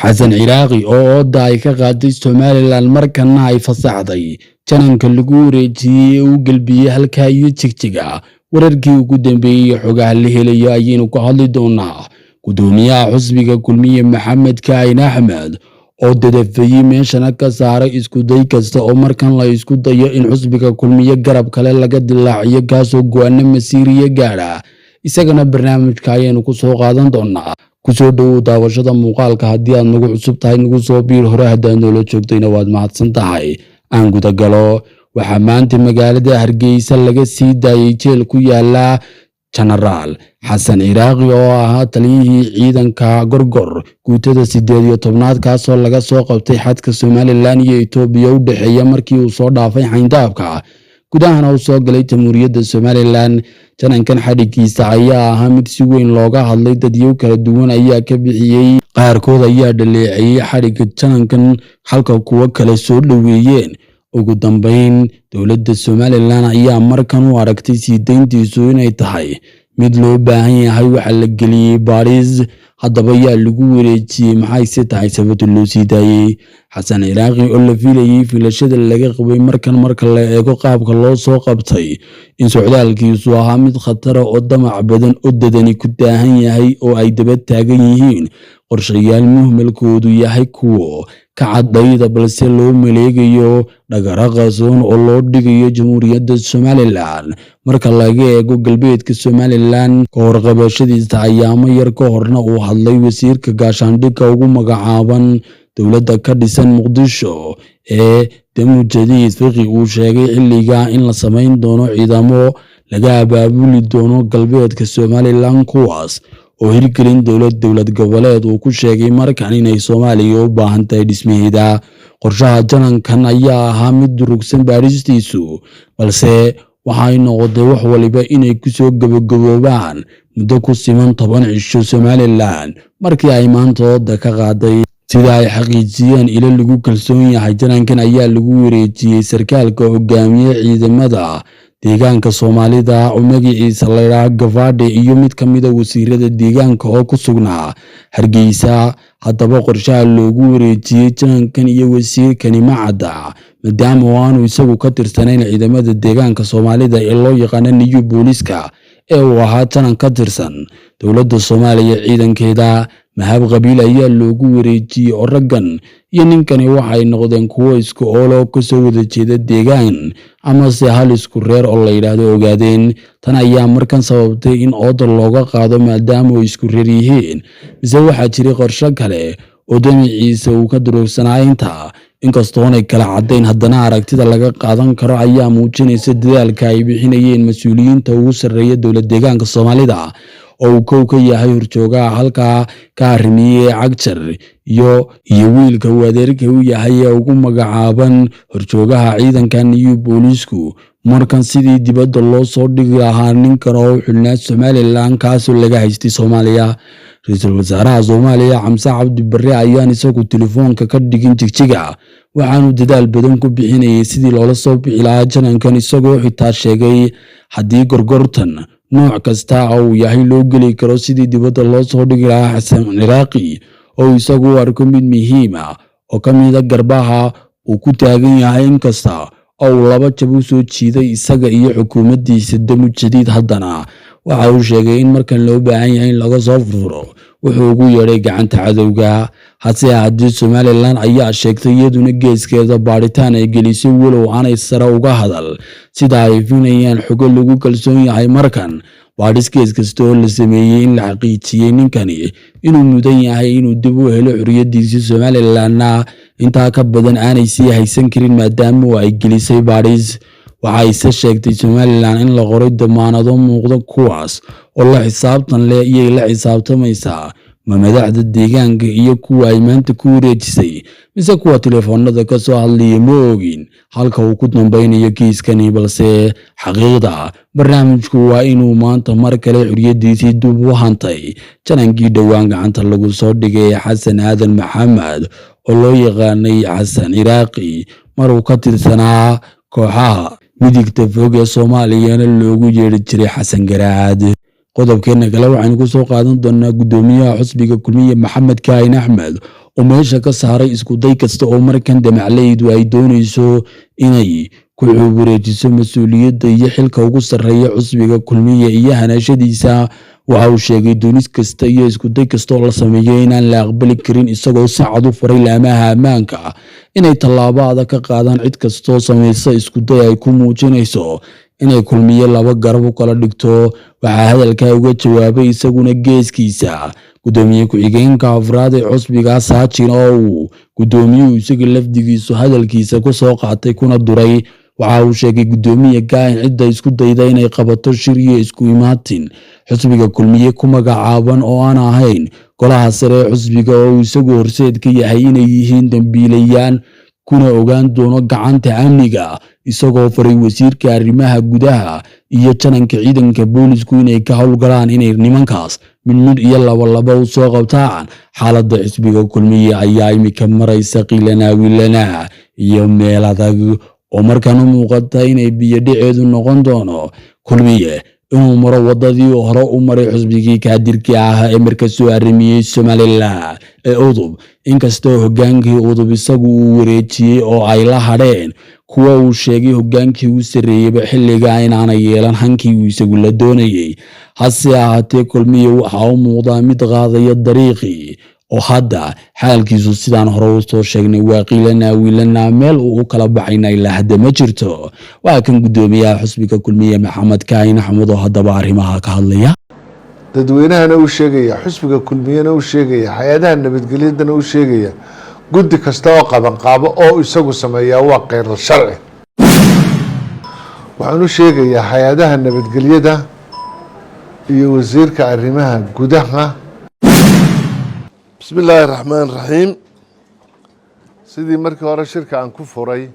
Xasan Ciraaqi oo ooda ay ka qaaday Somalilan markana ay fasaxday jananka lagu wareejiyey ee u gelbiyey halkaa iyo Jigjiga. Wararkii ugu dambeeyey xogaha la helayo ayaynu ku hadli doonaa. Gudoomiyaha xusbiga Kulmiye Maxamed Kaahin Axmed oo dadafeeyey meeshana ka saaray iskuday kasta oo markan la isku dayo in xusbiga Kulmiye garab kale laga dilaaciyo, kaasoo go-aano masiiriya gaadha, isagana barnaamijka ayaynu ku soo qaadan doonaa. Kusoo dhowow daawashada muuqaalka. Haddii aad nagu cusub tahay, nagu soo biir. Hore haddaad noola joogtayna, waad mahadsan tahay. Aan gudagalo. Waxaa maanta magaalada Hargeysa laga sii daayey jeel ku yaala Jenaraal Xasan Ciraaqi oo ahaa taliyihii ciidanka Gorgor, guutada 18aad, kaasoo laga soo qabtay xadka Somalilan iyo Itoobiya u dhexeeya markii uu soo dhaafay xayndaabka, gudahana uu soo galay Jamhuuriyadda Somalilan. Janankan xadhigiisa ayaa ahaa mid si weyn looga hadlay. Dadyo kala duwan ayaa ka bixiyey. Qaarkood ayaa dhaleeceeyey xadhigga janankan, halka kuwo kale soo dhoweeyeen. Ugu dambeyn, dowladda Somalilan ayaa markan u aragtay sii deyntiisu inay tahay mid loo baahan yahay. Waxaa la geliyey baadhis. Haddaba, yaa lagu wareejiyey? Maxayse tahay sababta loo sii daayey Xasan Ciraaqi oo la filayey, filashada laga qabay markan, marka la eego qaabka loo soo qabtay, in socdaalkiisu ahaa mid khatara oo damac badan oo dadani ku daahan yahay oo ay daba taagan yihiin qorshayaal muhmalkoodu yahay kuwo ka caddayda, balse loo maleegayo dhagaro qarsoon oo loo dhigayo Jamhuuriyadda Somalilan marka laga eego galbeedka Somalilan? Ka horqabashadiisa ayaamo yar ka horna uu hadlay wasiirka gaashaandhigga ugu magacaaban dowladda ka dhisan Muqdisho ee Damu Jadiid Fiqi, uu sheegay xilligaa in la samayn doono ciidamo laga abaabuli doono galbeedka Somalilan, kuwaas oo hirgelin dowlad goboleed uu ku sheegay markan inay Soomaaliya u baahan tahay dhismaheeda. Qorshaha janankan ayaa ahaa mid durugsan baadhistiisu, balse waxay noqotay wax waliba inay kusoo gabagaboobaan muddo ku siman 10 cisho Somalilan markii ay maanta ooda ka qaaday. Sida ay xaqiijiyeen ilo lagu kalsoon yahay, janankan ayaa lagu wareejiyey sarkaalka hogaamiye ciidamada deegaanka Soomaalida oo magaciisa laydhaha Gafadhe iyo mid ka mida wasiirada deegaanka oo ku sugnaa Hargeysa. Haddaba, qorshaha loogu wareejiyey janankan iyo wasiirkani ma cadda, maadaama oo aanu isagu ka tirsanayn ciidamada deegaanka Soomaalida ee loo yaqaano New Booliska, ee uu ahaa janan ka tirsan dowladda Soomaaliya ciidankeeda. Mahab qabiil ayaa loogu wareejiyey oo raggan iyo ninkani waxay noqdeen kuwo isku oolo kasoo wada jeeda deegaan amase hal isku reer oo la yidhaahdo Ogaadeen. Tan ayaa markan sababtay in ooda looga qaado, maadaama ay isku reer yihiin, mise waxaa jiray qorsho kale oo damaciisa uu ka durugsanaa intaa? Inkastoonay kala caddayn, haddana aragtida laga qaadan karo ayaa muujinaysa dadaalka ay bixinayeen mas-uuliyiinta ugu sarreeya dowlad deegaanka Soomaalida, oo uu kow ka yahay horjoogaha halkaa ka arrimiyey ee Cagjar iyo wiilka uu adeerka u yahay ee ugu magacaaban horjoogaha ciidankan iyo booliisku, markan sidii dibadda loo soo dhigi lahaa ninkan oo u xidhnaa Somalilan, kaasoo laga haystay Soomaaliya. Ra-iisul wasaaraha Soomaaliya Xamse Cabdi Barre ayaan isagu telefoonka ka dhigin Jigjiga. Waxaanu dadaal badan ku bixinayay sidii loola soo bixi lahaa janankan, isagoo xitaa sheegay haddii gorgortan nooc kasta oo uu yahay loo geli karo sidii dibadda loo soo dhigi lahaa Xasan Ciraaqi, oo isagu u arko mid muhiim ah oo ka mida garbaha uu ku taagan yahay. Inkasta oo uu laba jab u soo jiiday isaga iyo xukuumaddiisa Damu Jadiid, haddana waxa uu sheegay in markan loo baahan yahay in laga soo furfuro wuxuu ugu yeedhay gacanta cadowga. Hase ahaatee, Somalilan ayaa sheegtay iyaduna geeskeeda baadhitaan ay gelisay, walow aanay sare uga hadal. Sida ay finayaan xogo lagu kalsoon yahay, markan baadhis gees kasta oo la sameeyey in la xaqiijiyey ninkani inuu mudan yahay inuu dib u helo xorriyadiisii, Somalilanna intaa ka badan aanay sii haysan karin, maadaama oo ay gelisay baadhis. Waxayse sheegtay Somalilan in la qoray damaanado muuqda, kuwaas oo la xisaabtan leh. Iyay la xisaabtamaysaa? Ma madaxda deegaanka iyo kuwa ay maanta ku wareejisay, mise kuwa telefoonada ka soo hadlaya? Ma ogin halka uu ku dambaynayo kiiskani, balse xaqiiqda barnaamijku waa inuu maanta mar kale xorriyadiisii dib u hantay janankii dhowaan gacanta lagu soo dhigay, Xasan Aadan Maxamed oo loo yaqaanay Xasan Ciraaqi, maruu ka tirsanaa kooxaha midigta fog ee Soomaaliyana loogu yeedhi jiray Xasan Garaad. Qodobkeena kale waxaynu ku soo qaadan doonaa guddoomiyaha xusbiga Kulmiye Maxamed Kaahin Axmed oo meesha ka saaray iskuday kasta oo markan damacleydu ay doonayso inay ku xoog wareejiso mas-uuliyadda iyo xilka ugu sarreeya xusbiga Kulmiye iyo hanashadiisa. Waxa uu sheegay doonis kasta iyo iskuday kasta oo la sameeyo inaan la aqbali karin, isagoo si cad u faray laamaha ammaanka inay tallaabo adag ka qaadaan cid kastoo samaysa iskuday ay ku muujinayso inay Kulmiye laba garab u kala dhigto. Waxaa hadalkaa uga jawaabay isaguna geeskiisa gudoomiye ku-xigeenka afraad ee xusbiga Saajin, oo uu gudoomiyuhu isaga lafdigiisu hadalkiisa ku soo qaatay kuna duray. Waxa uu sheegay gudoomiye Kaahin cidda isku dayda inay qabato shir iyo isku imaatin xusbiga Kulmiye ku magacaaban oo aan ahayn golaha sare ee xusbiga oo uu isagu horseed ka yahay inay yihiin dambiilayaan, kuna ogaan doono gacanta amniga, isagoo faray wasiirka arrimaha gudaha iyo jananka ciidanka boolisku inay ka howlgalaan inay nimankaas mid mid iyo labalaba u soo qabtaan. Xaaladda xisbiga Kulmiye ayaa imika maraysa qiilanaa iyo meel adag oo markaan u muuqata inay biyo dhiceedu noqon doono Kulmiye inuu maro wadadii hore u maray xusbigii kaadirkii ahaa ee marka soo arrimiyey Somalilan ee UDUB, inkastoo hogaankii UDUB isagu uu wareejiyey oo ay la hadheen kuwa uu sheegay hogaankii u sarreeyeyba xilligaa inaanay yeelan hankii uu isagu la doonayey. Hase ahaatee, Kulmiye waxaa u muuqdaa mid qaadaya dariiqii oo hadda xaalkiisu sidaan hore u soo sheegnay waa qiilanaa wiilanaa, meel uu u kala baxayna ilaa hadda ma jirto. Waa kan guddoomiyaha xusbiga Kulmiye Maxamed Kaahin Axmed oo haddaba arrimaha ka hadlaya. Dadweynahana u sheegaya, xusbiga Kulmiyena u sheegaya, hay-adaha nabadgelyadana u sheegaya, guddi kasta oo qabanqaabo oo isagu sameeyaa waa kheyral sharci. Waxaan u sheegayaa hay-adaha nabadgelyada iyo wasiirka arrimaha gudaha. Bismi illaahi raxmaan raxiim. Sidii markii hore shirka aan ku furay,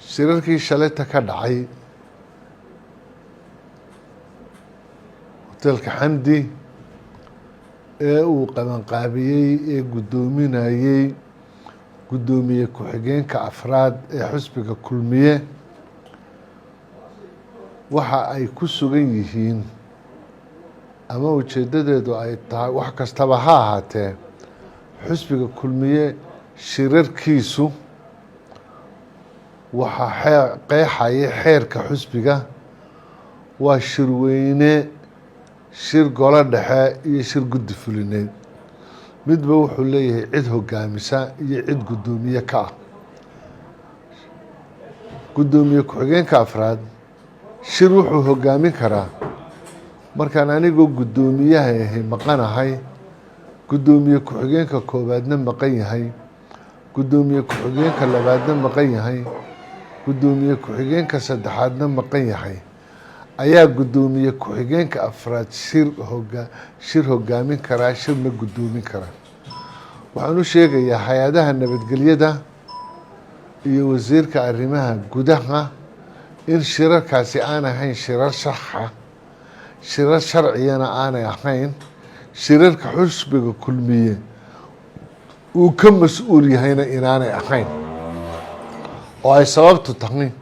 shirarkii shalayta ka dhacay hoteelka Xamdi ee uu qabanqaabiyey ee guddoominayey guddoomiye ku-xigeenka afraad ee xusbiga Kulmiye, waxa ay ku sugan yihiin ama ujeeddadeedu ay tahay, wax kastaba ha ahaatee, xusbiga Kulmiye shirarkiisu waxaa qeexaya xeerka xusbiga. Waa shirweyne, shir golo dhexe iyo shir guddi fulineed. Midba wuxuu leeyahay cid hogaamisa iyo cid guddoomiye ka ah. Guddoomiye ku-xigeenka afraad shir wuxuu hogaamin karaa markaan anigoo guddoomiyaha ahi maqanahay, guddoomiye ku-xigeenka koowaadna maqan yahay, guddoomiye ku-xigeenka labaadna maqan yahay, guddoomiye ku-xigeenka saddexaadna maqan yahay, ayaa guddoomiye ku-xigeenka afraad shir hogaamin karaa, shirna guddoomin karaa. Waxaan u sheegayaa hay-adaha nabadgelyada iyo wasiirka arrimaha gudaha in shirarkaasi aan ahayn shirar saxa, shirar sharciyana aanay ahayn, shirarka xusbiga Kulmiye uu ka mas-uul yahayna inaanay ahayn, oo ay sababtu tahay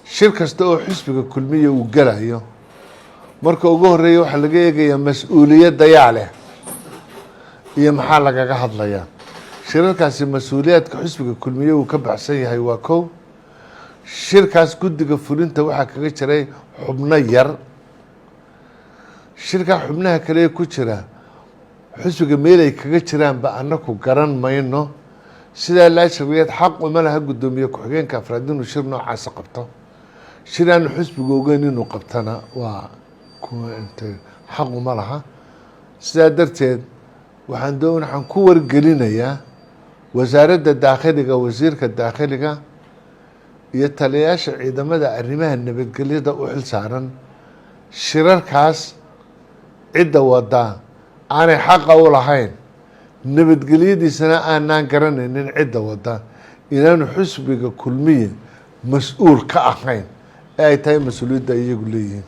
shir kasta oo xisbiga Kulmiye uu gelayo, marka ugu horeeya waxaa laga eegayaa mas-uuliyadda yaa leh iyo maxaa lagaga hadlayaa. Shirarkaasi mas-uuliyaadka xisbiga Kulmiye uu ka baxsan yahay. Waa kow. Shirkaas guddiga fulinta waxaa kaga jiray xubno yar. Shirkaa xubnaha kale ee ku jira xisbiga meel ay kaga jiraanba annaku garan mayno. Sidaa laashargeed xaq uma laha guddoomiye ku-xigeenka afraad inuu shir noocaasa qabto. Shir aanu xisbiga ogeyn inuu qabtana waa kuwa intay xaq uma laha. Sidaa darteed waxaan ku wargelinayaa wasaaradda daakhiliga, wasiirka daakhiliga iyo taliyayaasha ciidamada arrimaha nabadgelyada u xil saaran, shirarkaas cidda wadaa aanay xaqa u lahayn, nabadgelyadiisana aanaan garanaynin cidda wada, inaanu xusbiga Kulmiye mas-uul ka ahayn ee ay tahay mas-uuliyadda ay iyagu leeyihiin.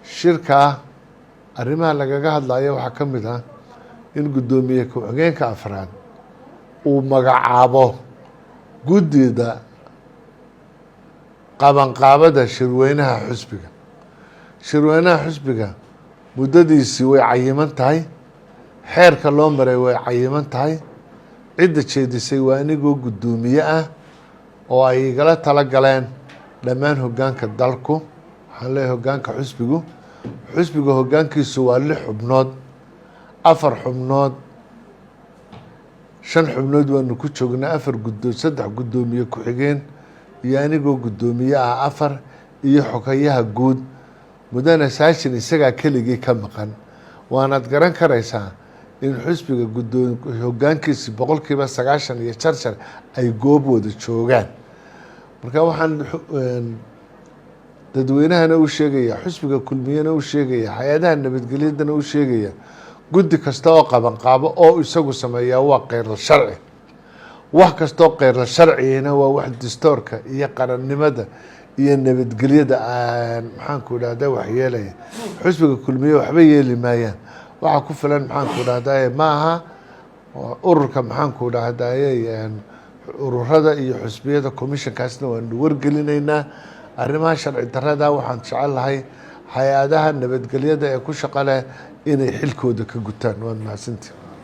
Shirkaa arrimaha lagaga hadlayo waxaa ka mid ah in guddoomiye ku-xigeenka afraad uu magacaabo guddida qabanqaabada shirweynaha xusbiga. Shirweynaha xusbiga Muddadiisii way cayiman tahay, xeerka loo maray way cayiman tahay. Cidda jeedisay waa anigoo guddoomiye ah oo ay igala tala galeen dhammaan hoggaanka dalku. Waxaan leeyahay hoggaanka xusbigu, xusbiga hoggaankiisu waa lix xubnood, afar xubnood, shan xubnood waanu ku joognaa, afar guddoo, saddex guddoomiye ku-xigeen iyo anigoo guddoomiye ah, afar, iyo xogayaha guud Mudane Saajin, isagaa keligii ka maqan. Waanaad garan karaysaa in xusbiga guddoo hoggaankiisi 90% iyo jarjar ay goob wada joogaan. Marka waxaan dadweynahana u sheegaya, xusbiga Kulmiyena u sheegaya, hay-adaha nabadgelyadana u sheegaya, guddi kasta oo qabanqaabo oo isagu sameeyaa waa kheyral sharci. Wax kastaoo kheyral sharcigina waa wax distoorka iyo qarannimada iyo nabadgelyada, maxaanku idhahda, waxyeelaya. Xusbiga Kulmiye waxba yeeli maayaan. Waxaa ku filan, maxaanku idhahdaye, maaha ururka, maxaanku idhahdaye, ururada iyo xusbiyada. Commissionkaasna waanu wargelinaynaa arrimaha sharci darada. Waxaan jecel lahay hay-adaha nabadgelyada ee ku shaqo leh inay xilkooda ka gutaan. Waad mahadsantii.